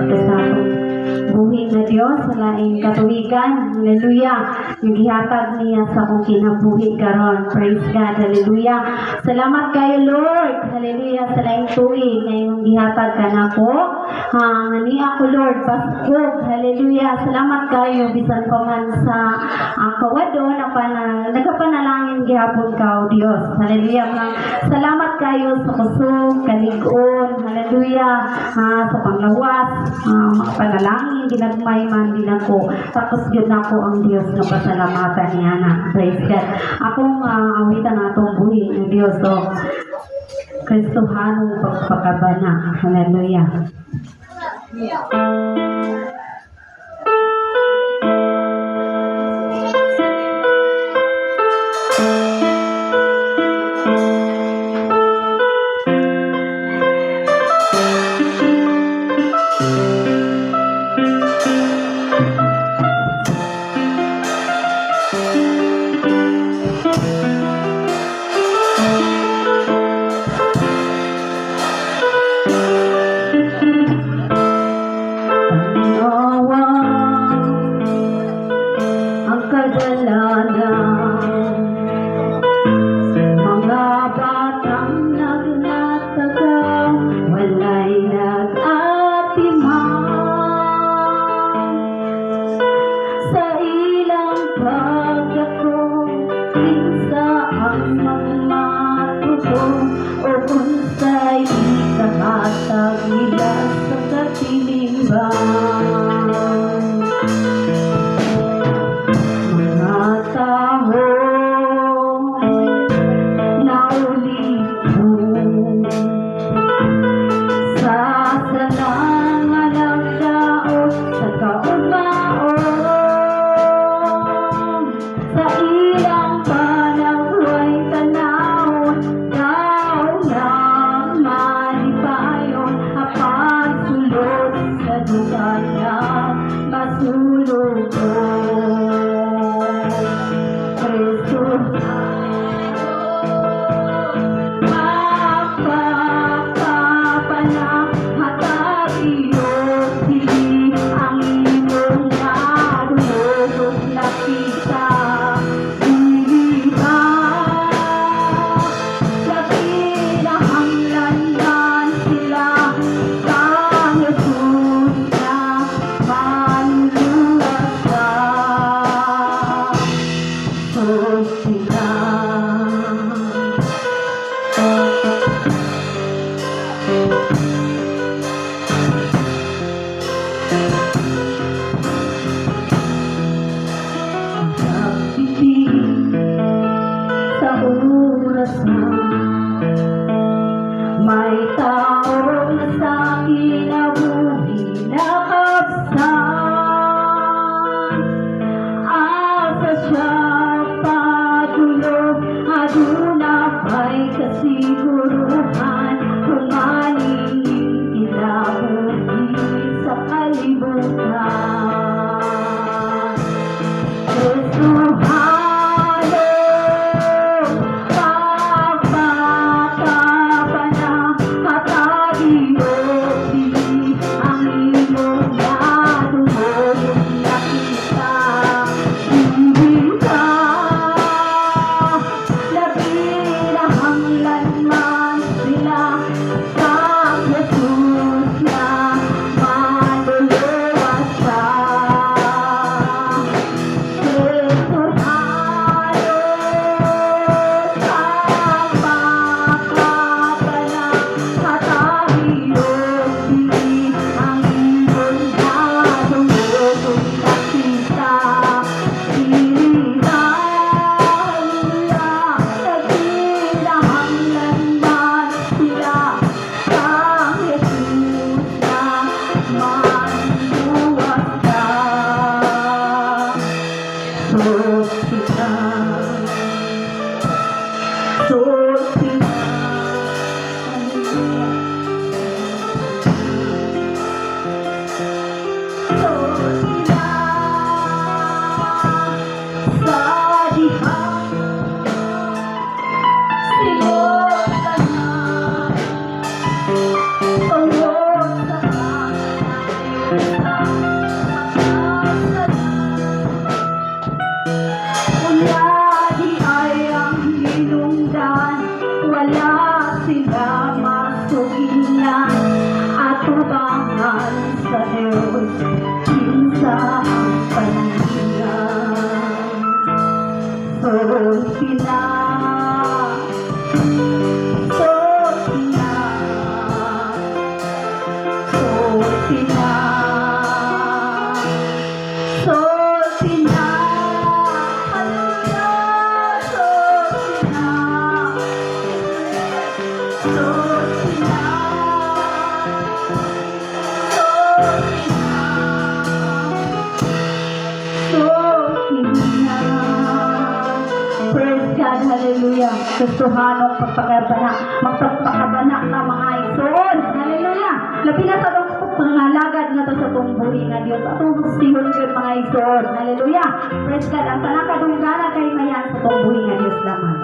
Sa atong buhi nga Dios sa laing katuigan. Hallelujah. Gihatag niya sa akong kinabuhi karon. Praise God. Hallelujah. Salamat kayo, Lord. Hallelujah, sa laing tuig nga imong gihatag kanako. Ha, nga ni ako, Lord, paskog. Hallelujah. Salamat kayo bisan pa man sa kawadon apan nagapanalangin gihapon ka, O Dios. Hallelujah. Nga, salamat kayo sa kusog, kalig-on. Hallelujah. Sa panglawas, mga panalangin ginagmay man din ako. Tapos gyud nako ang Dios nga pasalamatan niya na. Praise God. Akong awitan atong buhi ng Dios, so Kristohanong pagpakabana. Hallelujah. Panawa ang kadalanan, mga batang nagnataka, walay nag-atiman sa ilang pagdako, kinsa ang magmatuto o unsay ikahatag nila sa katilingban. Mga tao naulipon sa salang nagdaot sa kaugmaon, sa ilang panaway tanawon daw lang malipayon apan sulod sa lugar. Sa Diyos, kinsa ang paninga. Sulti na, sulti na, sulti na, sulti na, hallelujah, sulti na, sulti na, sulti na, sulti na. Praise God, hallelujah. Kristohanong pagpakabana, magpagpakabana ka, mga igsoon. Hallelujah. Labi na sa atong pangalagad nga to sa atong buhi nga Dios. Atong sihon gyud, mga igsoon. Hallelujah. Praise God. Ang tanang kadungganan kay mayan sa atong buhi nga Dios lamang.